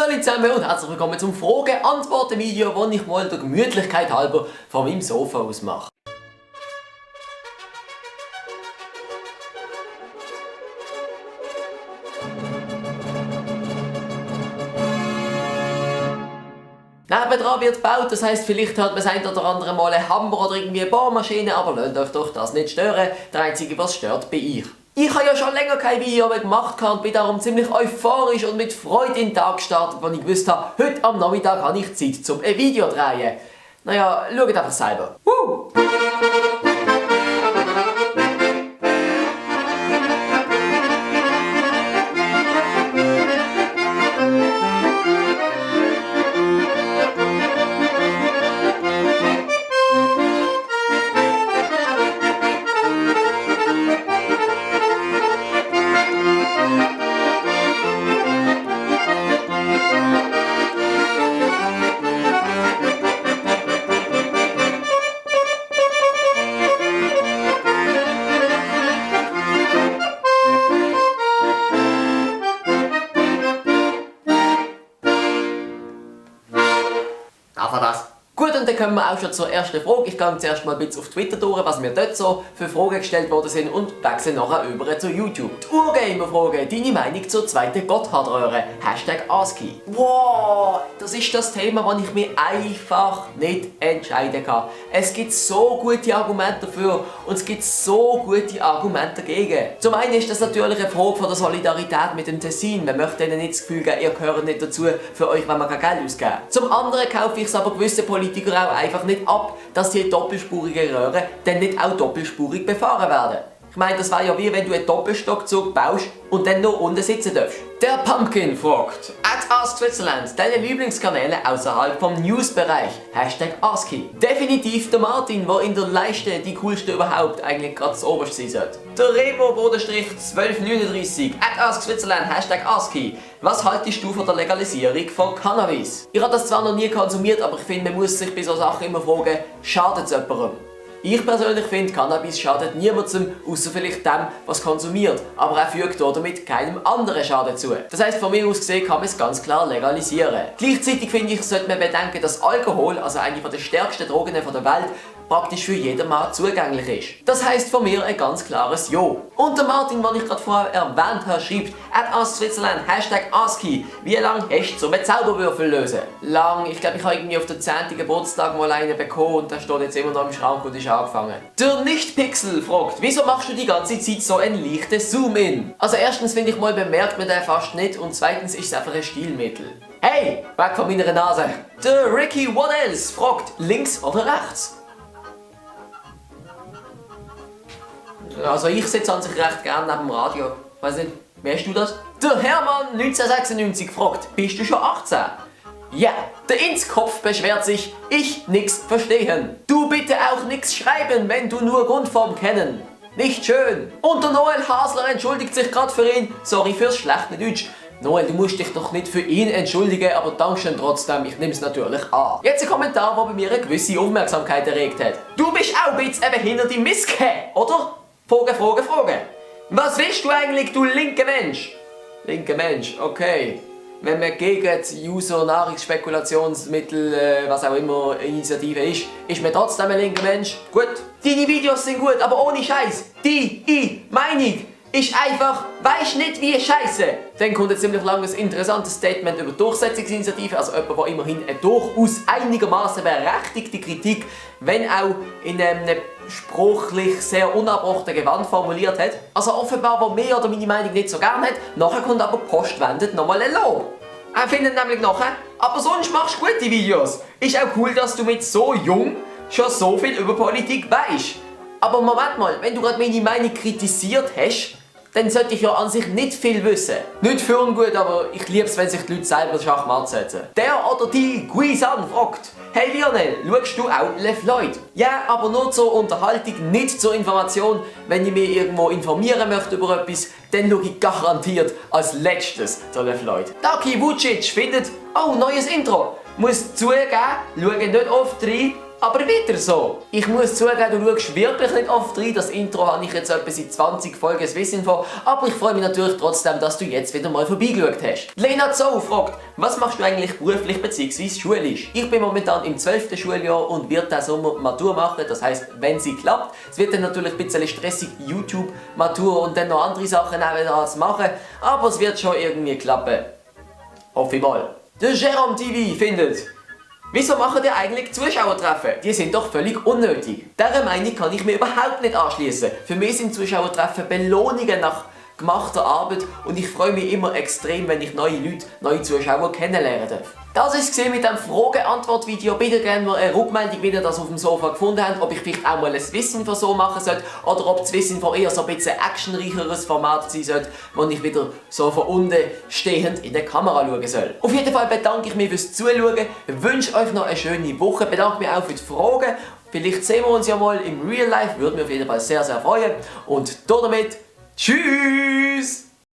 Salut zusammen und herzlich willkommen zum Frage-Antworten-Video, das ich mal der Gemütlichkeit halber von meinem Sofa aus mache. Nebendran wird gebaut, das heisst, vielleicht hört man das ein oder andere Mal einen Hammer oder irgendwie eine Bohrmaschine, aber lasst euch doch das nicht stören. Der Einzige, was stört, bin ich. Ich habe ja schon länger kein Video mehr gemacht und bin darum ziemlich euphorisch und mit Freude in den Tag gestartet, als ich gewusst habe, heute am Nachmittag habe ich Zeit zum ein Video zu drehen. Naja, schaut einfach selber. Gut, und dann kommen wir auch schon zur ersten Frage. Ich gehe zuerst mal ein bisschen auf Twitter durch, was mir dort so für Fragen gestellt worden sind und wechsle nachher über zu YouTube. Die Urgamer-Frage, deine Meinung zur zweiten Gotthardröhre? #ASCII. Wow, das ist das Thema, das ich mir einfach nicht entscheiden kann. Es gibt so gute Argumente dafür und es gibt so gute Argumente dagegen. Zum einen ist das natürlich eine Frage von der Solidarität mit dem Tessin. Man möchte ihnen nicht das Gefühl geben, ihr gehört nicht dazu, für euch wenn man kein Geld ausgeben. Zum anderen kaufe ich es aber gewissen Politikern auch einfach nicht ab, dass die doppelspurigen Röhren dann nicht auch doppelspurig befahren werden. Ich meine, das wäre ja wie wenn du einen Doppelstockzug baust und dann noch unten sitzen darfst. Der Pumpkin fragt, @AskSwitzerland, deine Lieblingskanäle außerhalb vom Newsbereich, #ASCII. Definitiv der Martin, der in der Leiste die coolste überhaupt eigentlich gerade das oberste sein sollte. Der Remo-1239, @AskSwitzerland, #ASCII. Was haltest du von der Legalisierung von Cannabis? Ich habe das zwar noch nie konsumiert, aber ich finde, man muss sich bei solchen Sachen immer fragen, schadet es jemandem? Ich persönlich finde, Cannabis schadet niemandem, außer vielleicht dem, was konsumiert, aber er fügt damit keinem anderen Schaden zu. Das heisst, von mir aus gesehen kann man es ganz klar legalisieren. Gleichzeitig finde ich, sollte man bedenken, dass Alkohol, also eine der stärksten Drogen der Welt, praktisch für jedermann zugänglich ist. Das heisst von mir ein ganz klares Ja. Und der Martin, den ich gerade vorher erwähnt habe, schreibt @AskSwitzerland, #ASCII. Wie lange hast du so einen Zauberwürfel lösen? Lang. Ich glaube, ich habe irgendwie auf den 10. Geburtstag mal einen bekommen und der steht jetzt immer noch im Schrank und ist angefangen. Der Nicht-Pixel fragt, wieso machst du die ganze Zeit so ein leichtes Zoom-In? Also erstens finde ich mal, bemerkt man den fast nicht und zweitens ist es einfach ein Stilmittel. Hey, weg von meiner Nase! Der Ricky What Else fragt, links oder rechts? Also ich sitze an sich recht gerne neben dem Radio. Weiss nicht, wie hast du das? Der Hermann 1996 fragt, bist du schon 18? Ja, der Inskopf beschwert sich, ich nix verstehen. Du bitte auch nix schreiben, wenn du nur Grundform kennen. Nicht schön. Und der Noel Hasler entschuldigt sich gerade für ihn. Sorry fürs schlechte Deutsch. Noel, du musst dich doch nicht für ihn entschuldigen, aber Dankeschön trotzdem, ich nehme es natürlich an. Jetzt ein Kommentar, der bei mir eine gewisse Aufmerksamkeit erregt hat. Du bist auch ein bisschen eine behinderte Miske, oder? Frage. Was willst du eigentlich, du linker Mensch? Linker Mensch, okay. Wenn man gegen die User-Nahrungsspekulationsmittel, was auch immer, Initiative ist man trotzdem ein linker Mensch. Gut. Deine Videos sind gut, aber ohne Scheiß. Die Meinung ist einfach, weisst nicht wie Scheiße. Dann kommt ein ziemlich langes, interessantes Statement über die Durchsetzungsinitiative, also jemand, der immerhin eine durchaus einigermaßen berechtigte Kritik, wenn auch in einem sprachlich sehr unabrochenen Gewand formuliert hat. Also offenbar, der mir oder meine Meinung nicht so gern hat, nachher kommt aber postwendend nochmal ein Lob. Er findet nämlich nachher, aber sonst machst du gute Videos. Ist auch cool, dass du mit so jung schon so viel über Politik weißt. Aber Moment mal, wenn du gerade meine Meinung kritisiert hast, dann sollte ich ja an sich nicht viel wissen. Nicht für ungut, aber ich liebe es, wenn sich die Leute selber Schachmatt setzen. Der oder die Guisan fragt, hey Lionel, schaust du auch Le Floyd? Ja, aber nur zur Unterhaltung, nicht zur Information. Wenn ich mich irgendwo informieren möchte über etwas, dann schaue ich garantiert als letztes zu Le Floyd. Taki Vucic findet, oh, neues Intro. Muss zugeben, schaue nicht oft rein, aber wieder so. Ich muss zugeben, du schaust wirklich nicht oft rein. Das Intro habe ich jetzt etwa seit 20 Folgen Swissinfo. Aber ich freue mich natürlich trotzdem, dass du jetzt wieder mal vorbeigeschaut hast. Lena Zou fragt, was machst du eigentlich beruflich bzw. schulisch? Ich bin momentan im 12. Schuljahr und werde diesen Sommer Matur machen. Das heisst, wenn sie klappt. Es wird dann natürlich ein bisschen stressig, YouTube, Matur und dann noch andere Sachen zu machen. Aber es wird schon irgendwie klappen. Hoffe ich mal. Der Jerome TV findet: Wieso machen die eigentlich Zuschauertreffen? Die sind doch völlig unnötig. Dieser Meinung kann ich mir überhaupt nicht anschließen. Für mich sind Zuschauertreffen Belohnungen nach gemachter Arbeit und ich freue mich immer extrem, wenn ich neue Leute, neue Zuschauer kennenlernen darf. Das war es mit dem Frage-Antwort-Video. Bitte gerne mal eine Rückmeldung, wie ihr das auf dem Sofa gefunden habt, ob ich vielleicht auch mal ein Swissinfo so machen sollte oder ob Swissinfo eher so ein bisschen actionreicheres Format sein sollte, wo ich wieder so von unten stehend in der Kamera schauen soll. Auf jeden Fall bedanke ich mich fürs Zuschauen, wünsche euch noch eine schöne Woche, bedanke mich auch für die Fragen. Vielleicht sehen wir uns ja mal im Real Life, würde mich auf jeden Fall sehr, sehr freuen. Und damit tschüss!